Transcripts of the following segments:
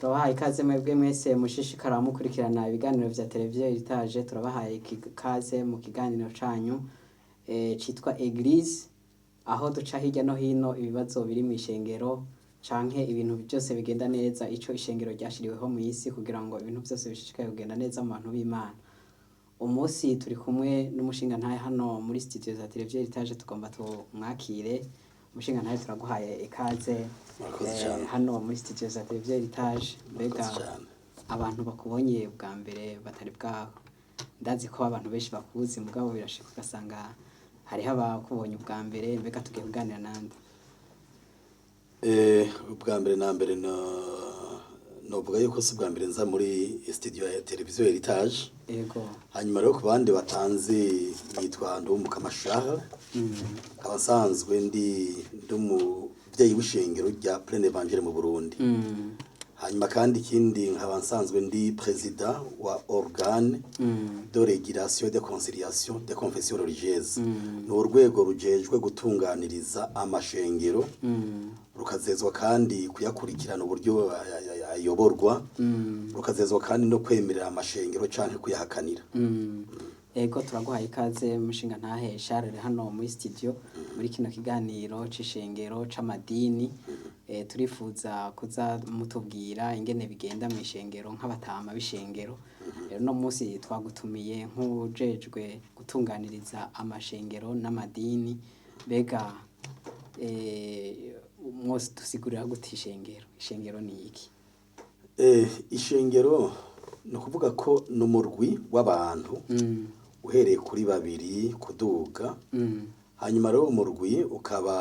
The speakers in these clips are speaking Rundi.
Turabahaye ikaze mwebwe mwese mushishikara mukurikirana ibiganiro vya televiziyo Heritage. Turabahaye ikaze mu kiganiro canyu citwa Eglise, aho duca hirya no hino ibibazo biri mw'ishengero canke ibintu byose bigenda neza, ico ishengero ryashiriweho mw'isi kugira ngo ibintu byose bishishikare kugenda neza mu bantu b'Imana. Umunsi turi kumwe n'umushingantahe hano muri studio za televiziyo Heritage, tugomba tumwakire. Umushingantahe, turaguhaye ikaze. Murakoze cyane. Hano muri studio za televiziyo Heritage. Mbega Murakoze cyane. abantu bakubonye bwa mbere batari bwaho, ndazi ko abantu benshi bakuzi, mugabo birashika ugasanga hariho abakubonye ubwa mbere. Mbega tugiye kuganira nande? Ubwa mbere na mbere novuga yuko si ubwa mbere nza muri studio ya televiziyo Heritage. Hanyuma rero, ku bandi batanzi, nitwa Nduwumukama Charles, nkaba nsanzwe ndi umuvyeyi w'ishengero rya Plein Evangile mu Burundi. Hanyuma kandi ikindi, nkaba nsanzwe ndi président wa organe de régulation de conciliation des confessions religieuses. Ni urwego rujejwe gutunganiriza amashengero, rukazezwa kandi kuyakurikirana uburyo ayoborwa, rukazezwa kandi no kwemerera amashengero canke kuyahakanira. Ego, turaguhaye ikaze mushinga ntahe Charles hano muri studio muri kino kiganiro c'ishengero c'amadini. Turifuza kuza mutubwira ingene bigenda mu ishengero nk'abatama b'ishengero. Rero no munsi twagutumiye nk'ujejwe gutunganiriza amashengero n'amadini. Mbega mwose tusigurira gute ishengero? Ishengero ni iki? Ishengero ni ukuvuga ko ni umurwi w'abantu uhereye kuri babiri kuduga. Hanyuma rero umurwi ukaba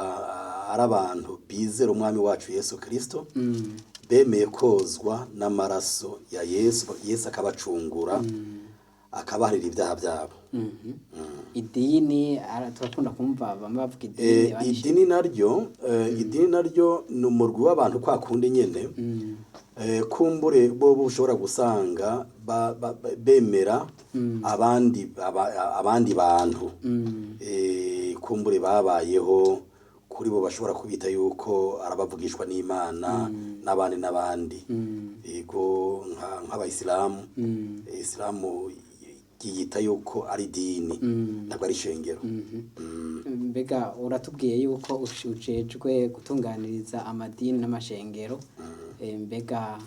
ari abantu bizera umwami wacu Yesu Kristo, bemeye kozwa n'amaraso ya Yesu, Yesu akabacungura, akabaharira ibyaha byabo. Idini, turakunda kumva bamwe bavuga idini, abandi Idini naryo ni umurwi w'abantu kwa kundi nyene. Kumbure bo ushobora gusanga bemera abandi bantu. Kumbure babayeho, kuri bo bashobora kubita yuko arabavugishwa n'Imana n'abandi n'abandi. Yego, nk'abayisilamu. Isilamu yiyita yuko ari idini, ntabwo ari ishengero. Mbega uratubwiye yuko ujejwe gutunganiriza amadini n'amashengero. Mbega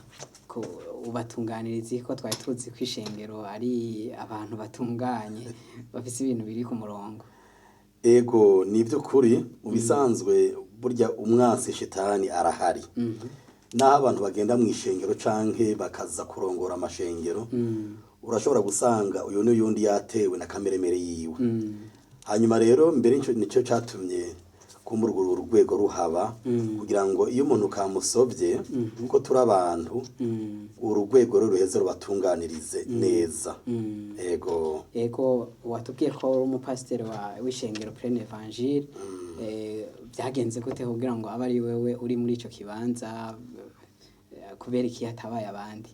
ko ubatunganiriza iki, ko twari tuzi ko ishengero ari abantu batunganye, bafise ibintu biri ku murongo? Ego, ni iby'ukuri. Mu bisanzwe burya umwansi shetani arahari. Naho abantu bagenda mu ishengero canke bakaza kurongora amashengero, urashobora gusanga uyu n'uyundi yatewe na kameremere yiwe. Hanyuma rero mbere nico catumye kumbura urwo rwego ruhaba, kugira ngo iyo umuntu kamusovye, kuko turi abantu, uru rwego rero ruheze rubatunganirize neza. Ego. Ego, watubwiye ko uri umupasiteri w'ishengero Plein Evangile. Byagenze gute kugira ngo abe ari wewe uri muri ico kibanza? Kubera iki hatabaye abandi?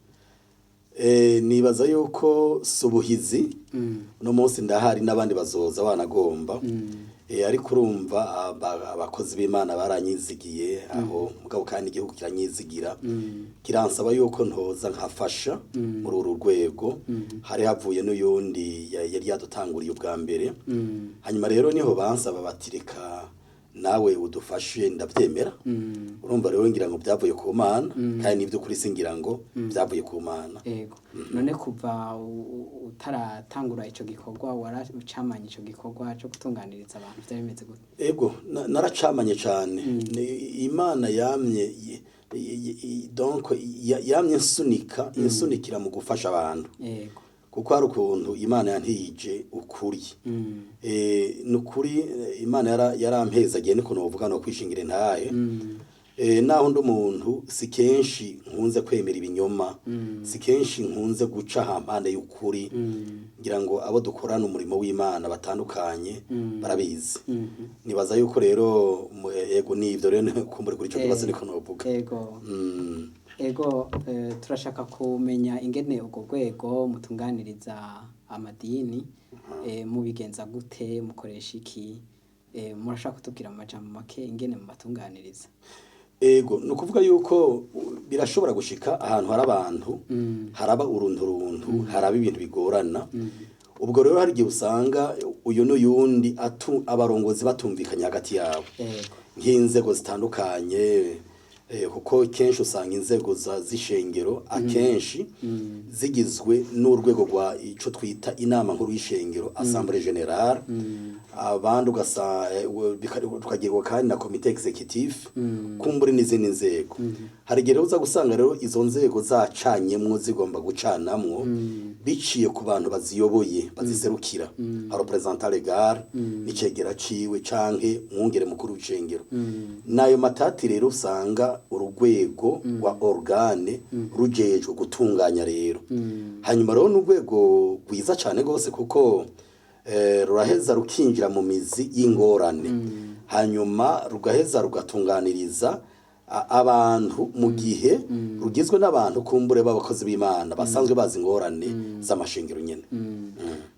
Nibaza yuko subuhizi. Uno munsi ndahari, n'abandi bazoza banagomba. Ariko urumva abakozi b'Imana baranyizigiye aho, mugabo kandi igihugu kiranyizigira, kiransaba yuko ntoza nkafasha muri uru rwego. Hari havuye n'uyundi yari yadutanguriye ubwa mbere. Hanyuma rero niho bansaba bati: "Reka nawe udufashe." Ndabyemera. Urumva rero ngira ngo byavuye ku Mana, kandi n'iby'ukuri singira ngo byavuye ku Mana. Ego, none kuva utaratangura ico gikorwa, waracamanye ico gikorwa co gutunganiriza abantu? Vyari bimeze gute? Ego, naracamanye cane. Imana yamye donc yamye nsunika, insunikira mu gufasha abantu, kuko hari ukuntu Imana yantije ukuri. Ni ukuri, Imana yarampezagiye, niko novuga, no kwishingira intahe. Naho ndi umuntu, si kenshi nkunze kwemera ibinyoma, si kenshi nkunze guca hampande y'ukuri. Ngira ngo abo dukorana umurimo w'Imana batandukanye barabizi. Nibaza yuko rero ego, nivyo rero kumbure kuri ico kibazo niko novuga. Ego, turashaka kumenya ingene urwo rwego mutunganiriza amadini, mubigenza gute, mukoresha iki? Murashaka kutubwira mu majambo make ingene mubatunganiriza? Ego, ni ukuvuga yuko Birashobora gushika ahantu hari abantu, haraba urunturuntu, haraba ibintu bigorana. Ubwo rero hari igihe usanga uyu n'uyundi abarongozi batumvikanye hagati yabo, nk'inzego zitandukanye, kuko kenshi usanga inzego z'ishengero akenshi zigizwe n'urwego rwa ico twita inama nkuru y'ishengero, assemblée générale, abandi tukagirwa kandi na comité exécutif, kumbure n'izindi nzego. Hari igihe rero uza gusanga rero izo nzego zacanyemwo, zigomba gucanamwo biciye ku bantu baziyoboye, baziserukira, nka représentant légal n'icegera ciwe canke umwungere mukuru w'icengero. N'ayo matati rero usanga urugwego rwa organe rujejwe gutunganya rero. Hanyuma rero n'urwego rwiza cane gose, kuko ruraheza rukinjira mu mizi y'ingorane, hanyuma rugaheza rugatunganiriza abantu mu gihe rugizwe n'abantu kumbure b'abakozi b'Imana basanzwe bazi ingorane z'amashengero nyene.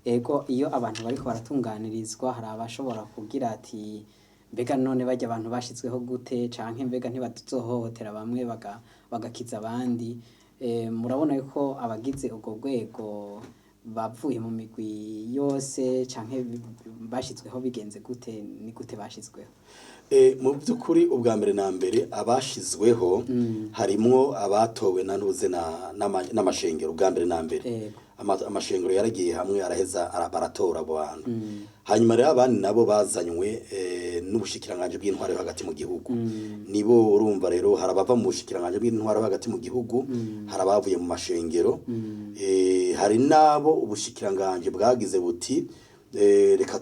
Ego, iyo abantu bariko baratunganirizwa, hari abashobora kugira ati: "Mbega none barya abantu bashizweho gute?" canke: "Mbega ntibatuzohohotera bamwe bagakiza abandi?" Murabona yuko abagize urwo rwego bavuye mu migwi yose, canke bashizweho bigenze gute? Ni gute bashizweho? Mu by'ukuri, ubwa mbere na mbere abashizweho harimwo abatowe na ntuze n'amashengero ubwa mbere na mbere. Amashengero yaragiye hamwe, araheza baratora abo bantu. Hanyuma rero abandi nabo bazanywe n'ubushikiranganje bw'intwaro yo hagati mu gihugu. Nibo urumva rero hari abava mu bushikiranganje bw'intwaro yo hagati mu gihugu, hari abavuye mu mashengero, hari n'abo ubushikiranganje bwagize buti: "Reka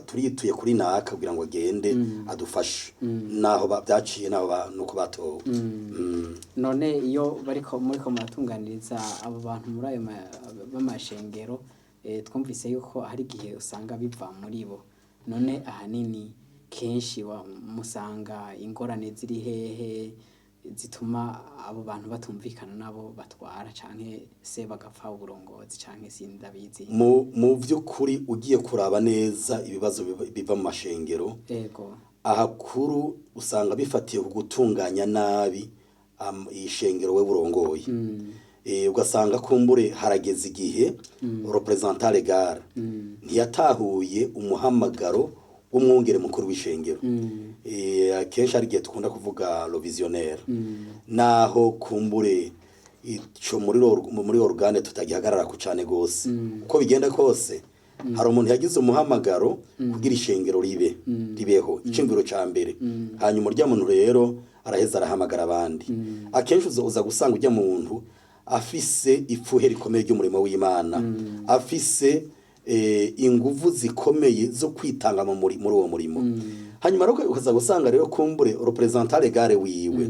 turituye kuri naka kugira ngo agende adufashe." Naho byaciye naho nuko batowe. None iyo bariko muriko muratunganiriza abo bantu muri ayo b'amashengero, twumvise yuko hari igihe usanga biva muri bo. None ahanini kenshi musanga ingorane ziri hehe zituma abo bantu batumvikana nabo batwara, canke se bagapfa uburongozi, canke sindabizi? Mu by'ukuri, ugiye kuraba neza ibibazo biva mu mashengero, ahakuru usanga bifatiye ku gutunganya nabi ishengero we burongoye. Ugasanga kumbure harageze igihe représentant légal ntiyatahuye umuhamagaro w'umwungere mukuru w'ishengero. Akenshi hari igihe dukunda kuvuga le visionnaire, naho kumbure ico muri organe tutagihagarara ku cane gose. Uko bigenda kose, hari umuntu yagize umuhamagaro kugira ishengero ribeho, iciyumviro ca mbere. Hanyuma urya muntu rero araheza arahamagara abandi. Akenshi uza gusanga urya muntu afise ipfuhe rikomeye ry'umurimo w'Imana, afise inguvu zikomeye zo kwitanga muri uwo murimo. Hanyuma rero ukaza gusanga rero kumbure représentant légal wiwe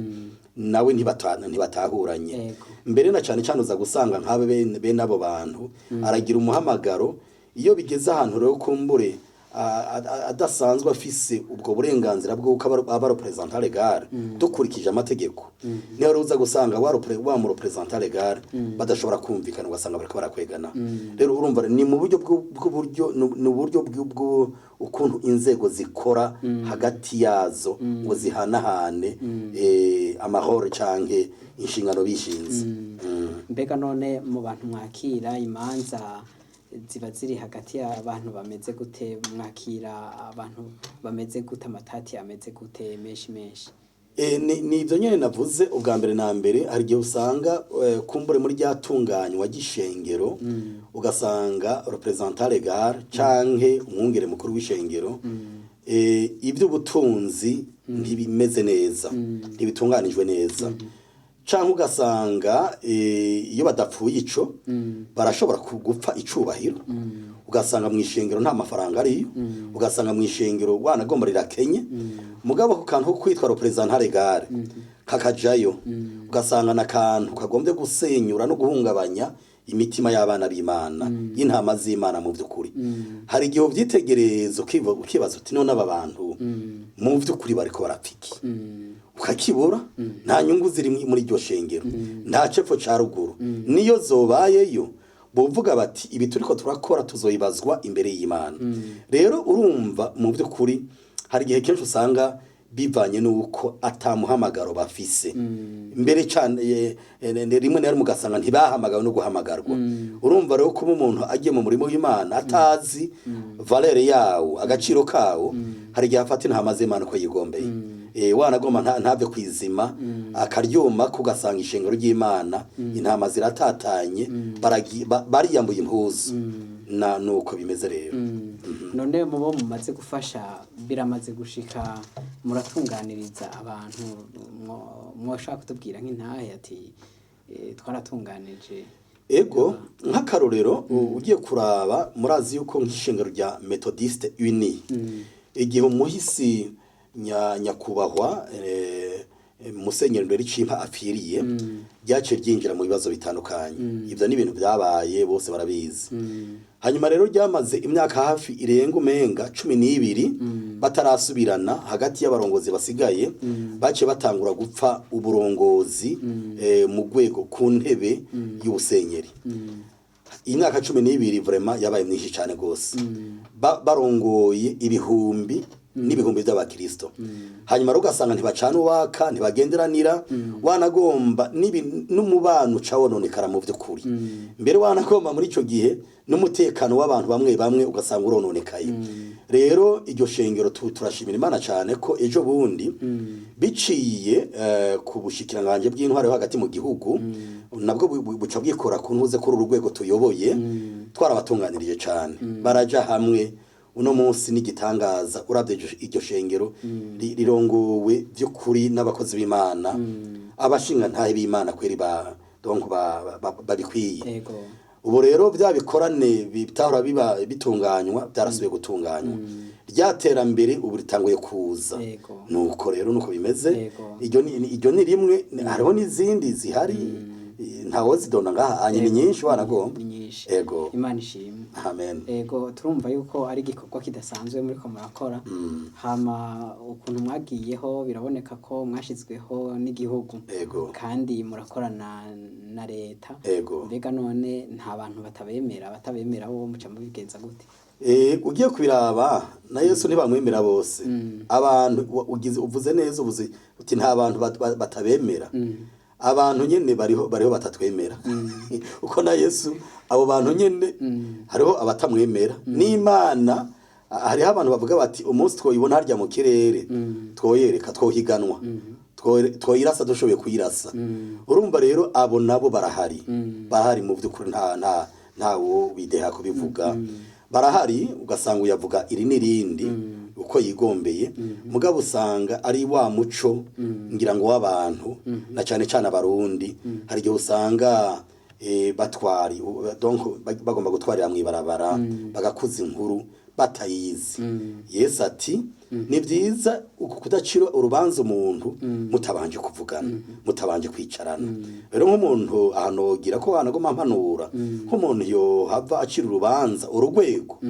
nawe ntibatahuranye. Mbere na cyane cyane uza gusanga nk'abe bene abo bantu aragira umuhamagaro, iyo bigeze ahantu rero kumbure adasanzwe afise ubwo burenganzira bw'uko aba représentant légal dukurikije amategeko, niho rero uza gusanga wa mu représentant légal badashobora kumvikana, ugasanga bariko barakwegana. Rero urumva ni mu buryo bw'uburyo, ni uburyo ukuntu inzego zikora hagati yazo ngo zihanahane amahoro canke inshingano bishinze. Mbega none mu bantu mwakira imanza ziba ziri hagati y'abantu bameze gute? Mwakira abantu bameze gute? Amatati ameze gute menshi menshi? Ni ibyo nyine navuze ubwa mbere na mbere. Hari igihe usanga kumbure muri rya tunganywa ry'ishengero, ugasanga représentant légal canke umwungere mukuru w'ishengero, iby'ubutunzi ntibimeze neza, ntibitunganijwe neza, canke ugasanga iyo badapfuye ico barashobora gupfa icubahiro, ugasanga mu ishengero nta mafaranga ariyo, ugasanga mu ishengero wanagomba rirakenye, mugabo ku kantu ko kwitwa représentant légal kakajayo, ugasanga n'akantu kagombye gusenyura no guhungabanya imitima y'abana b'Imana, y'intama z'Imana. Mu by'ukuri hari igihe ubyitegereza ukibaza uti: "None aba bantu mu by'ukuri bariko barapfa iki?" Ukakibura. Nta nyungu ziri muri iryo shengero, nta cepfo ca ruguru. Niyo zobayeyo bovuga bati: "Ibi turiko turakora tuzoyibazwa imbere y'Imana." Rero urumva mu by'ukuri hari igihe kenshi usanga Bivanye n'uko atamuhamagaro bafise mbere cyane, rimwe na rimwe ugasanga ntibahamagawe no guhamagarwa. Urumva rero, kuba umuntu agiye mu murimo w'Imana atazi valeur yawo, agaciro kawo, hari igihe afata intama z'Imana uko yigombeye. Wanagomba ntave kwizima, akaryuma, kugasanga ishengero ry'Imana intama ziratatanye, bariyambuye impuzu na nuko bimeze rero. None mubo mumaze gufasha, biramaze gushika muratunganiriza abantu, mwoshaka kutubwira nk'intahe ati twaratunganije? Ego, nk'akarorero, ugiye kuraba, murazi yuko nk'ishengero rya Methodiste Uni, igihe umuhisi nyakubahwa Musenyeri Ndoricimpa apfiriye, ryaciye ryinjira mu bibazo bitandukanye. Ibyo ni ibintu byabaye, bose barabizi. Hanyuma rero ryamaze imyaka hafi irenga umenga 12 batarasubirana hagati y'abarongozi basigaye. Baciye batangura gupfa uburongozi mu rwego ku ntebe y'ubusenyeri. Imyaka 12 vraiment yabaye myinshi cyane rwose. Barongoye ibihumbi n'ibihumbi by'abakristo, hanyuma rero ugasanga ntibacana uwaka, ntibagenderanira, wanagomba n'umubano uca wononekara mu by'ukuri. Mbere wanagomba muri icyo gihe n'umutekano w'abantu bamwe bamwe ugasanga urononekaye. Rero iryo shengero turashimira Imana cyane ko ejo bundi biciye ku bushikiranganje bw'intwaro yo hagati mu gihugu, nabwo buca bwikora ku ntuze kuri uru rwego tuyoboye, twarabatunganirije cyane, baraja hamwe. Uno munsi n'igitangaza, urabye iryo shengero rirongowe by'ukuri n'abakozi b'Imana, abashinga ntahe b'Imana kweri, ba donc babikwiye. Ubu rero bya bikorane bitahora biba bitunganywa byarasubiye gutunganywa, rya terambere ubu ritanguye kuza. Nuko rero nuko bimeze. Iryo ni rimwe, hariho n'izindi zihari, ntawo zidonda ngaha hanyuma, ni nyinshi wanagomba. Ni nyinshi. Ego. Imana ishimwe. Amen. Ego, turumva yuko ari igikorwa kidasanzwe muriko murakora. Hama ukuntu mwagiyeho, biraboneka ko mwashizweho n'igihugu kandi murakorana na leta. Mbega none nta bantu batabemera? Batabemera bo muca mubigenza gute? Ugiye kubiraba, na Yesu ntibamwemera bose. Abantu ugize uvuze neza, uvuze uti nta bantu batabemera. Abantu nyene bariho, bariho batatwemera, uko na Yesu abo bantu nyene hariho abatamwemera. N'Imana hariho abantu bavuga bati umunsi twoyibona harya mu kirere, twoyereka, twohiganwa, twoyirasa dushoboye kuyirasa. Urumva rero abo nabo barahari, barahari mu by'ukuri, ntawo bideha kubivuga, barahari. Ugasanga uyavuga iri n'irindi uko yigombeye, mugabo usanga ari wa muco ngira ngo w'abantu, na cyane cyane Abarundi. Hari igihe usanga batwari donc bagomba gutwarira mu ibarabara, bagakuza inkuru batayizi. Yesu ati ni byiza uku kudacira urubanza umuntu mutabanje kuvugana, mutabanje kwicarana. Rero nk'umuntu ahanogira ko wanagoma mpanura nk'umuntu yohava acira urubanza urugwego,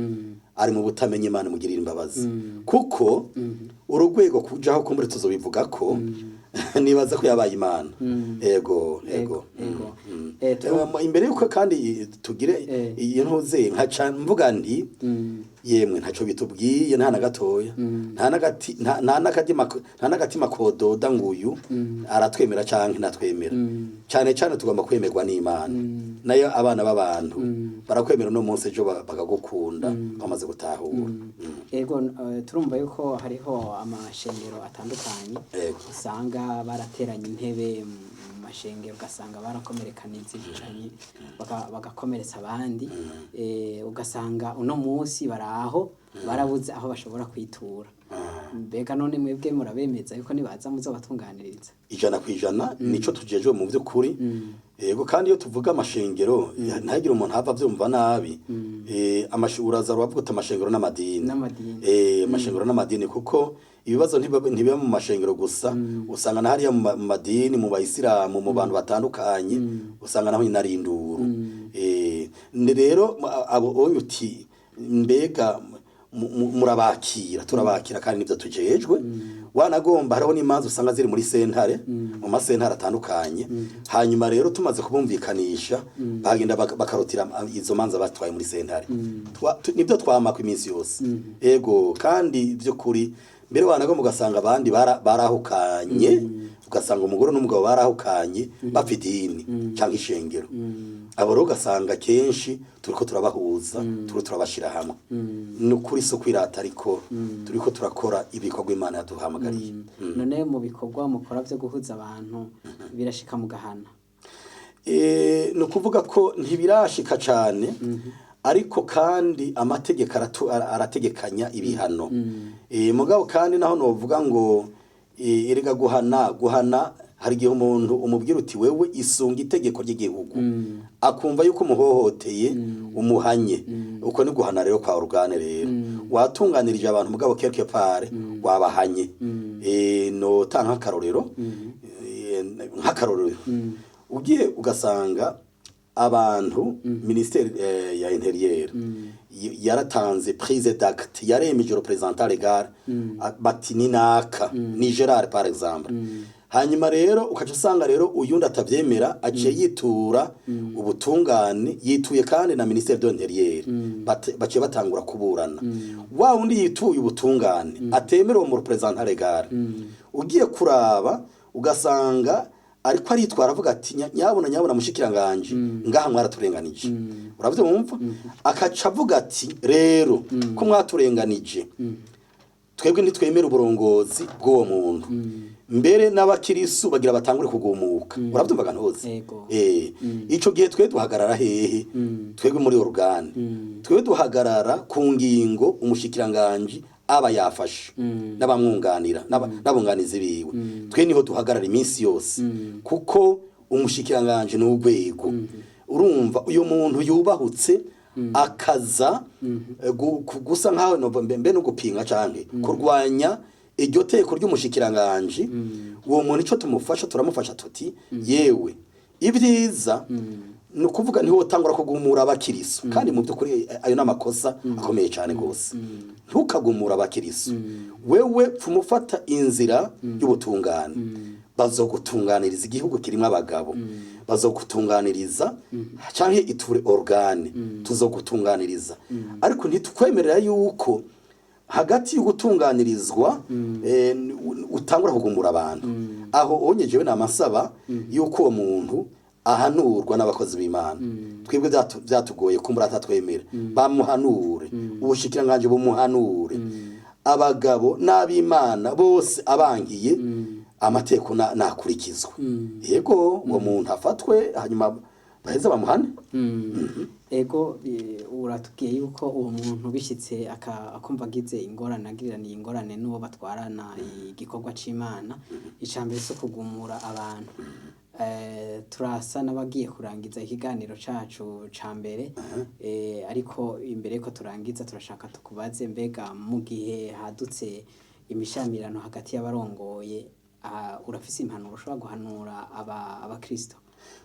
ari mu butamenya. Imana imugirira imbabazi, kuko urugwego kujaho kumbure tuzobivuga ko nibaza ko yabaye Imana. Ego. Ego. Imbere yuko kandi tugire iyo ntuze nkaca mvuga nti yemwe ntaco bitubwiye, nta na gatoya, nta n'agati, nta n'agatima kododa nguyu aratwemera canke ntatwemera. Cyane cyane tugomba kwemerwa n'Imana, nayo abana b'abantu barakwemera uno munsi, ejo bakagukunda bamaze gutahura. Ego, turumva yuko hariho amashengero atandukanye usanga barateranye intebe mu mashengero, ugasanga barakomerekanije bicanyi, bagakomeretsa abandi, ugasanga uno munsi baraho barabuze aho bashobora kwitura. Mbega none mwebwe murabemeza yuko nibaza muzobatunganiriza? 100% nico tujejwe mu by'ukuri. Yego, kandi iyo tuvuga amashengero, ntihagire umuntu ava avyumva nabi. Uraza uravuga uti amashengero n'amadini. N'amadini. Amashengero n'amadini, kuko ibibazo ntibiba mu mashengero gusa, usanga na hariya mu madini, mu bayisilamu, mu bantu batandukanye, usanga naho nyine ari induru. Ni rero abo onye uti mbega murabakira? Turabakira, kandi nibyo tujejwe. Wanagomba hariho n'imanza usanga ziri muri sentare, mu masentare atandukanye. Hanyuma rero tumaze kubumvikanisha, bagenda bakarutira izo manza batwaye muri sentare. Nibyo twamaka iminsi yose. Ego, kandi by'ukuri. Mbere wanago mugasanga abandi barahukanye, ugasanga umugore n'umugabo barahukanye bafite idini cyangwa ishengero. Abo rero ugasanga kenshi turiko turabahuza, turiko turabashira hamwe. Ni ukuri si ukwirata, ariko turiko turakora ibikorwa Imana yaduhamagariye. None mu bikorwa mukora byo guhuza abantu, birashika mugahana? Ni ukuvuga ko ntibirashika cyane, ariko kandi amategeko arategekanya ibihano. Mugabo kandi naho novuga ngo erega guhana hari igihe umuntu umubwira uti: "Wewe isunga itegeko ry'igihugu," akumva yuko umuhohoteye, umuhanye. Uko ni guhana rero kwa organe. Rero watunganirije abantu, mugabo quelque part wabahanye. Notanga nk'akarorero, ugiye ugasanga abantu, ministère ya intérieur yaratanze prise d'acte, yaremeje représentant légal, bati ni naka, ni Gerard par exemple. Hanyuma rero ukaca usanga rero uyundi atavyemera, aciye yitura ubutungane, yituye kandi na ministère de l'intérieur. Baciye batangura kuburana. Wa wundi yituye ubutungane atemera uwo mu représentant légal, ugiye kuraba ugasanga ariko aritwara avuga ati: "Nyabona, nyabona mushikiranganje, ngaha mwaraturenganije." Uravyumva, akaca avuga ati: "Rero ko mwaturenganije, twebwe ntitwemera uburongozi bw'uwo muntu." Mbere n'abakirisu bagira batangure kugumuka. Uravyumvaga ntuzi? Ego. Ico gihe twe duhagarara hehe? Twebwe muri organe, twebwe duhagarara ku ngingo umushikiranganji aba yafashe n'abamwunganira, n'abunganizi biwe. Twe niho duhagarara iminsi yose, kuko umushikiranganji ni urwego. Urumva, uyu muntu yubahutse akaza gusa nkaho mbe no gupinga canke kurwanya iryo teko ry'umushikiranganji, uwo muntu ico tumufasha, turamufasha tuti: "Yewe, ibyiza ni ukuvuga ntiwotangura kugumura abakirisu." Kandi mu by'ukuri ayo ni amakosa akomeye cyane rwose. Ntukagumura abakirisu. Wewe pfumufata inzira y'ubutungane, bazogutunganiriza. Igihugu kirimo abagabo, bazogutunganiriza, canke iture organe, tuzogutunganiriza. Ariko ntitukwemerera yuko hagati y'ugutunganirizwa utangura kugumura abantu. Aho onyejewe namasaba yuko uwo muntu ahanurwa n'abakozi b'Imana. Twebwe byatugoye kumbura atatwemera, bamuhanure, ubushikiranganje bumuhanure, abagabo n'ab'Imana bose abangiye amateko nakurikizwe. Yego, uwo muntu afatwe, hanyuma baheze bamuhane. Ego, uratubwiye yuko uwo muntu bishyitse akumva agize ingorane, agiriraniye ingorane n'uwo batwarana igikorwa c'Imana, icambere si ukugumura abantu. Turasa n'abagiye kurangiza ikiganiro cacu ca mbere, ariko imbere yuko turangiza turashaka tukubaze: mbega mu gihe hadutse imishamirano hagati y'abarongoye, urafise impanuro ushobora guhanura abakristo?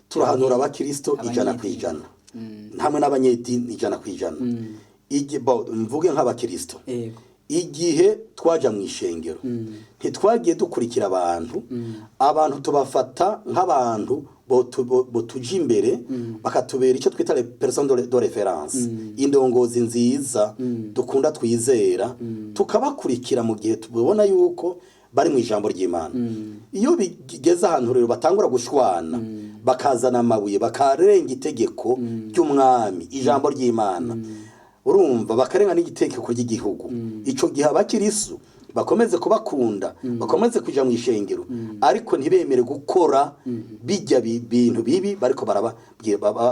Turahanura abakristo 100 ku Abanyedini. 100, hamwe n'abanyedini 100%. Mvuge nk'abakristo, igihe twaja mu ishengero ntitwagiye dukurikira abantu. Abantu tubafata nk'abantu botuja imbere, bakatubera icyo twita les personnes de référence, indongozi nziza dukunda, twizera, tukabakurikira mu gihe tubona yuko bari mu ijambo ry'Imana. Iyo bigeze ahantu rero batangura gushwana, bakazana amabuye, bakarenga itegeko ry'umwami, ijambo ry'Imana, urumva, bakarenga n'igitegeko ry'igihugu, ico gihe abakirisu bakomeze kubakunda, bakomeze kuja mu ishengero, ariko ntibemere gukora bijya bintu bibi bariko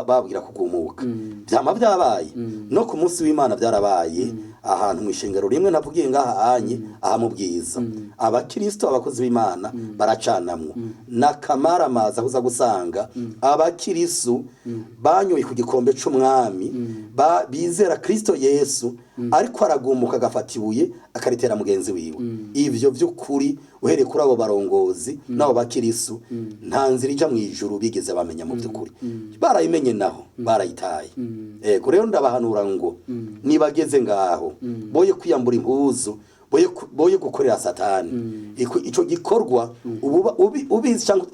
babwira kugumuka. Vyama vyabaye no ku munsi w'Imana, byarabaye ahantu mu ishengero rimwe navugiye ngaha anye aha mu Bwiza. Abakristo, abakozi b'Imana baracanamwo n'akamaramaza, aho uza gusanga abakirisu banyoye ku gikombe c'umwami, bizera Kristo Yesu, ariko aragumuka agafata ibuye akaritera mugenzi wiwe. Ivyo vy'ukuri, uhereye kuri abo barongozi n'abo bakirisu, nta nzira ija mu ijuru bigeze bamenya. Mu by'ukuri barayimenye naho barayitaye. Ego, rero ndabahanura ngo nibageze ngaho boye kwiyambura impuzu, boye gukorera Satani. Ico gikorwa ububa ubizi cyangwa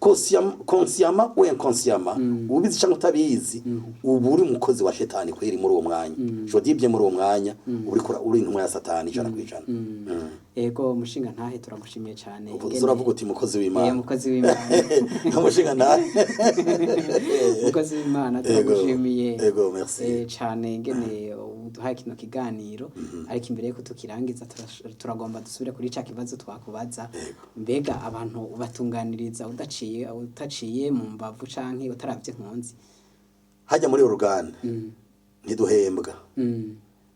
consciemment ou inconsciemment, ubizi cyangwa utabizi, uba uri umukozi wa shetani kweri muri uwo mwanya. Je dis bien, muri uwo mwanya uri intumwa ya Satani 100%. Ego mushinga ntahe, turagushimiye cyane. Ubu uravuga uti mukozi w'Imana. Mukozi w'Imana. Umushinga ntahe. Mukozi w'Imana, turagushimiye Ego, merci. Cyane ingene uduhaye kino kiganiro. Ariko imbere yuko tukirangiza, turagomba dusubire kuri ca kibazo twakubaza. Mbega abantu ubatunganiriza udaciye utaciye mu mbavu canke utaravye nkunzi? Hajya muri organe ntiduhembwa,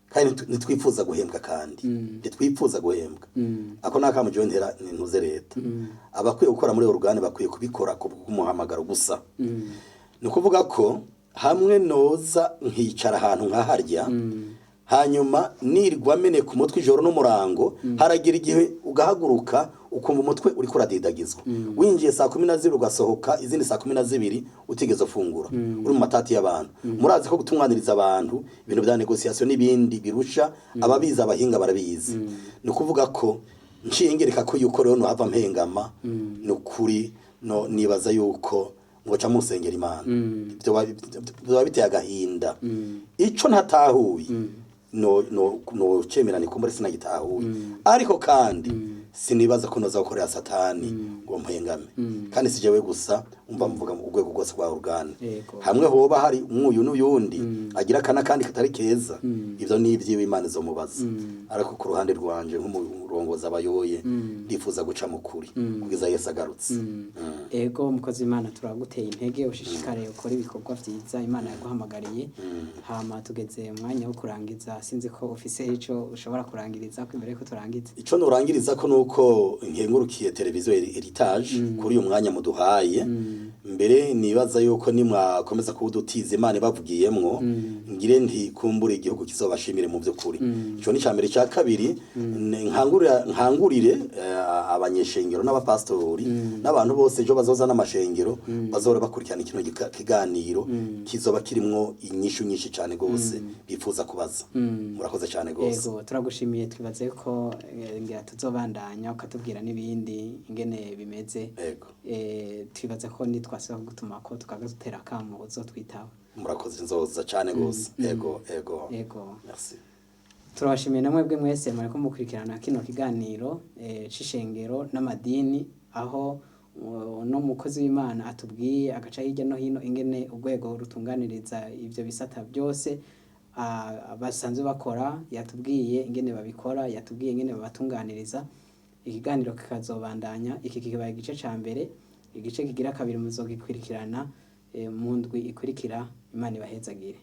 kandi ntitwifuza guhembwa, kandi ntitwifuza guhembwa. Ako ni akamu jewe ntera ntuze leta. Abakwiye gukora muri organe bakwiye kubikora ku bw'umuhamagaro gusa. Ni ukuvuga ko hamwe noza nkicara ahantu nkaharya, hanyuma nirwa meneka umutwe ijoro n'umurango, haragira igihe ugahaguruka ukumva umutwe uriko uradidagizwa. Winjiye 12 ugasohoka izindi 12 utigeze ufungura, uri mu matati y'abantu. Murazi ko gutunganiriza abantu ibintu bya négociation n'ibindi birusha ababizi, abahinga barabizi. Ni ukuvuga ko nciye ngereka ko yuko rero nohava mpengama, ni ukuri no nibaza yuko ngoca musengera Imana, byoba biteye agahinda. Ico ntatahuye no cemera ni kumbure sinagitahuye, ariko kandi sinibaza ko noza gukorera Satani ngo mpengame. Kandi si jewe gusa, umva mvuga mu rwego rwose rwa organe. Hamwe hoba hari umwuyu n'uyundi agira akana kandi katari keza, ivyo ni ivy'iwe, Imana izomubaza. Ariko ku ruhande rwanje nk'umurongozi abayoboye, ndifuza guca mu kuri kugeza Yesu agarutse. Ego mukozi w'Imana, turaguteye intege, ushishikare ukora ibikorwa vyiza Imana yaguhamagariye. Hama tugeze mu mwanya wo kurangiza, sinzi ko ufise ico ushobora kurangiriza ko imbere yuko turangiza. Ico nurangiriza ko nuko nkengurukiye televiziyo Heritage kuri uyu mwanya muduhaye. Mbere nibaza yuko nimwakomeza kuwudutiza, Imana ibavugiyemwo, ngire nti kumbure igihugu kizobashimire mu by'ukuri. Ico ni icambere. Cya kabiri, nkangurire abanyeshengero n'abapastori n'abantu bose ejo bazoza n'amashengero bazora bakurikirana kino kiganiro, kizoba kirimwo inyishu nyinshi cyane gose bifuza kubaza. Murakoze cyane gose. Ego, turagushimiye. Twibaze ko ngira tuzobandanya ukatubwira n'ibindi ingene bimeze. Ego. Twibaze ko nitwasaba kugutuma ko tukagutera akamo uzotwitaba. Murakoze, nzoza cyane gose. Ego, ego. Ego. Merci. Turabashimiye namwe bwe mwese muriko mukurikirana kino kiganiro c'ishengero n'amadini, aho uno mukozi w'Imana atubwiye agaca hirya no hino ingene urwego rutunganiriza ivyo bisata byose basanzwe bakora. Yatubwiye ingene babikora, yatubwiye ingene babatunganiriza. Ikiganiro kikazobandanya. Iki kibaye igice ca mbere, igice kigira kabiri muzogikurikirana mu ndwi ikurikira. Imana ibahezagire.